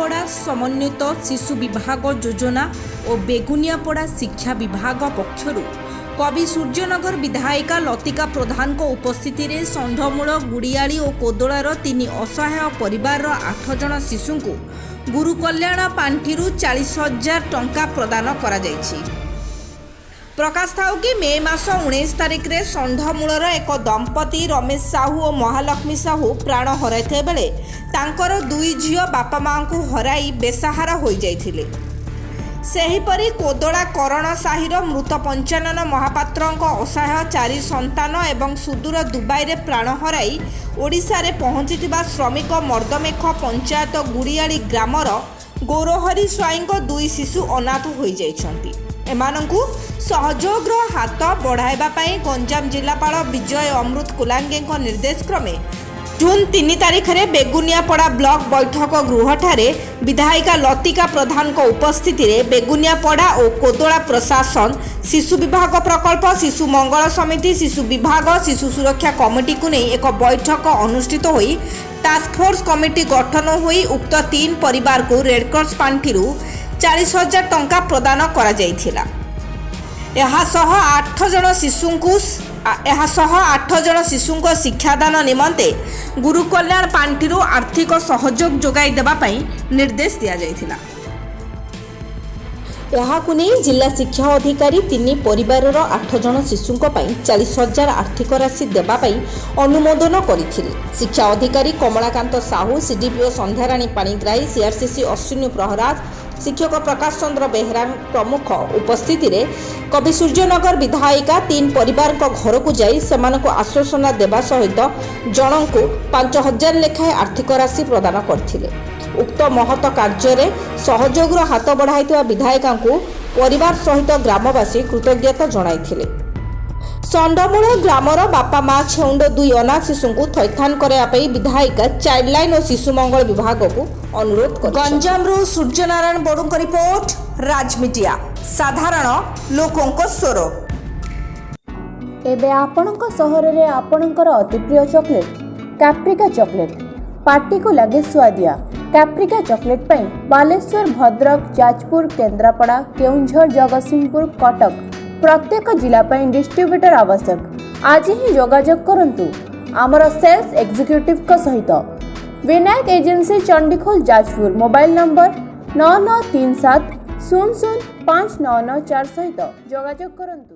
ବେଗୁନିଆପଡ଼ା ସମନ୍ୱିତ ଶିଶୁ ବିଭାଗ ଯୋଜନା ଓ ବେଗୁନିଆପଡ଼ା ଶିକ୍ଷା ବିଭାଗ ପକ୍ଷରୁ କବି ସୂର୍ଯ୍ୟନଗର ବିଧାୟିକା ଲତିକା ପ୍ରଧାନଙ୍କ ଉପସ୍ଥିତିରେ ଷଣ୍ଢମୂଳ, ଗୁଡ଼ିଆଳି ଓ କୋଦଳାର ତିନି ଅସହାୟ ପରିବାରର ଆଠ ଜଣ ଶିଶୁଙ୍କୁ ଗୁରୁ କଲ୍ୟାଣ ପାଣ୍ଠିରୁ 40,000 ଟଙ୍କା ପ୍ରଦାନ କରାଯାଇଛି। ପ୍ରକାଶ ଥାଉ କି, ମେ ମାସ 19 ତାରିଖରେ ଷଣ୍ଢମୂଳର ଏକ ଦମ୍ପତି ରମେଶ ସାହୁ ଓ ମହାଲକ୍ଷ୍ମୀ ସାହୁ ପ୍ରାଣ ହରାଇଥିବା ବେଳେ ତାଙ୍କର ଦୁଇ ଝିଅ ବାପା ମାଆଙ୍କୁ ହରାଇ ବେସାହାରା ହୋଇଯାଇଥିଲେ। ସେହିପରି କୋଦଳା କରଣ ସାହିର ମୃତ ପଞ୍ଚାନନ ମହାପାତ୍ରଙ୍କ ଅସହାୟ ଚାରି ସନ୍ତାନ ଏବଂ ସୁଦୂର ଦୁବାଇରେ ପ୍ରାଣ ହରାଇ ଓଡ଼ିଶାରେ ପହଞ୍ଚିଥିବା ଶ୍ରମିକ ମର୍ଦ୍ଦମେଖ ପଞ୍ଚାୟତ ଗୁଡ଼ିଆଳି ଗ୍ରାମର ଗୌରହରି ସ୍ୱାଇଁଙ୍କ ଦୁଇ ଶିଶୁ ଅନାଥ ହୋଇଯାଇଛନ୍ତି। ଏମାନଙ୍କୁ ସହଯୋଗର ହାତ ବଢ଼ାଇବା ପାଇଁ ଗଞ୍ଜାମ ଜିଲ୍ଲାପାଳ ବିଜୟ ଅମୃତ କୁଲାଙ୍ଗେଙ୍କ ନିର୍ଦ୍ଦେଶ କ୍ରମେ ଜୁନ୍ 3 ତାରିଖରେ ବେଗୁନିଆପଡ଼ା ବ୍ଲକ ବୈଠକ ଗୃହଠାରେ ବିଧାୟିକା ଲତିକା ପ୍ରଧାନଙ୍କ ଉପସ୍ଥିତିରେ ବେଗୁନିଆପଡ଼ା ଓ କୋଦଳା ପ୍ରଶାସନ, ଶିଶୁ ବିଭାଗ ପ୍ରକଳ୍ପ, ଶିଶୁ ମଙ୍ଗଳ ସମିତି, ଶିଶୁ ବିଭାଗ, ଶିଶୁ ସୁରକ୍ଷା କମିଟିକୁ ନେଇ ଏକ ବୈଠକ ଅନୁଷ୍ଠିତ ହୋଇ ଟାସ୍କଫୋର୍ସ କମିଟି ଗଠନ ହୋଇ ଉକ୍ତ ତିନି ପରିବାରକୁ ରେଡକ୍ରସ୍ ପାଣ୍ଠିରୁ 40,000 ଟଙ୍କା ପ୍ରଦାନ କରାଯାଇଥିଲା। ଏହା ସହ ଆଠ ଜଣ ଶିଶୁଙ୍କ ଶିକ୍ଷାଦାନ ନିମନ୍ତେ ଗୁରୁ କଲ୍ୟାଣ ପାଣ୍ଠିରୁ ଆର୍ଥିକ ସହଯୋଗ ଯୋଗାଇ ଦେବା ପାଇଁ ନିର୍ଦ୍ଦେଶ ଦିଆଯାଇଥିଲା। ଏହାକୁ ନେଇ ଜିଲ୍ଲା ଶିକ୍ଷା ଅଧିକାରୀ ତିନି ପରିବାରର ଆଠ ଜଣ ଶିଶୁଙ୍କ ପାଇଁ 40,000 ଆର୍ଥିକ ରାଶି ଦେବା ପାଇଁ ଅନୁମୋଦନ କରିଥିଲେ। ଶିକ୍ଷା ଅଧିକାରୀ କମଳାକାନ୍ତ ସାହୁ, ସିଡିପିଓ ସନ୍ଧ୍ୟାରାଣୀ ପାଣିଗ୍ରାହୀ, ସିଆର୍ସିସି ଅଶ୍ୱିନୀ ପ୍ରହରାଜ, ଶିକ୍ଷକ ପ୍ରକାଶ ଚନ୍ଦ୍ର ବେହେରା ପ୍ରମୁଖ ଉପସ୍ଥିତିରେ କବି ସୂର୍ଯ୍ୟନଗର ବିଧାୟିକା ତିନି ପରିବାରଙ୍କ ଘରକୁ ଯାଇ ସେମାନଙ୍କୁ ଆଶ୍ୱାସନା ଦେବା ସହିତ ଜଣଙ୍କୁ 5,000 ଲେଖାଏଁ ଆର୍ଥିକ ରାଶି ପ୍ରଦାନ କରିଥିଲେ। ଉକ୍ତ ମହତ କାର୍ଯ୍ୟରେ ସହଯୋଗର ହାତ ବଢ଼ାଇଥିବା ବିଧାୟିକାଙ୍କୁ ପରିବାର ସହିତ ଗ୍ରାମବାସୀ କୃତଜ୍ଞତା ଜଣାଇଥିଲେ। ଷଣ୍ଢମୂଳ ଗ୍ରାମର ବାପା ମା ଛେଉଣ୍ଡ ଦୁଇ ଅନାଥ ଶିଶୁଙ୍କୁ ଥଇଥାନ କରିବା ପାଇଁ ବିଧାୟିକା ଚାଇଲ୍ଡ ଲାଇନ୍ ଓ ଶିଶୁ ମଙ୍ଗଳ ବିଭାଗକୁ ଅନୁରୋଧ କରି ଗଞ୍ଜାମରୁ ସୂର୍ଯ୍ୟନାରାୟଣ ବଡ଼ୁଙ୍କ ରିପୋର୍ଟ, ରାଜ ମିଡିଆ, ସାଧାରଣ ଲୋକଙ୍କ ସ୍ୱର। ଏବେ ଆପଣଙ୍କ ସହରରେ ଆପଣଙ୍କର ଅତି ପ୍ରିୟ ଚକୋଲେଟ୍ କାପ୍ରିକା ଚକୋଲେଟ୍। ପାଟିକୁ ଲାଗେ ସୁଆଦିଆ କାପ୍ରିକା ଚକୋଲେଟ୍ ପାଇଁ ବାଲେଶ୍ୱର, ଭଦ୍ରକ, ଯାଜପୁର, କେନ୍ଦ୍ରାପଡ଼ା, କେଉଁଝର, ଜଗତସିଂହପୁର, କଟକ ପ୍ରତ୍ୟେକ ଜିଲ୍ଲା ପାଇଁ ଡିଷ୍ଟ୍ରିବ୍ୟୁଟର ଆବଶ୍ୟକ। ଆଜି ହିଁ ଯୋଗାଯୋଗ କରନ୍ତୁ ଆମର ସେଲ୍ସ ଏକ୍ଜିକ୍ୟୁଟିଭଙ୍କ ସହିତ। Vinayak agency, Chandikhol, Jajpur. Mobile number 9937005994 ସହିତ ଯୋଗାଯୋଗ କରନ୍ତୁ।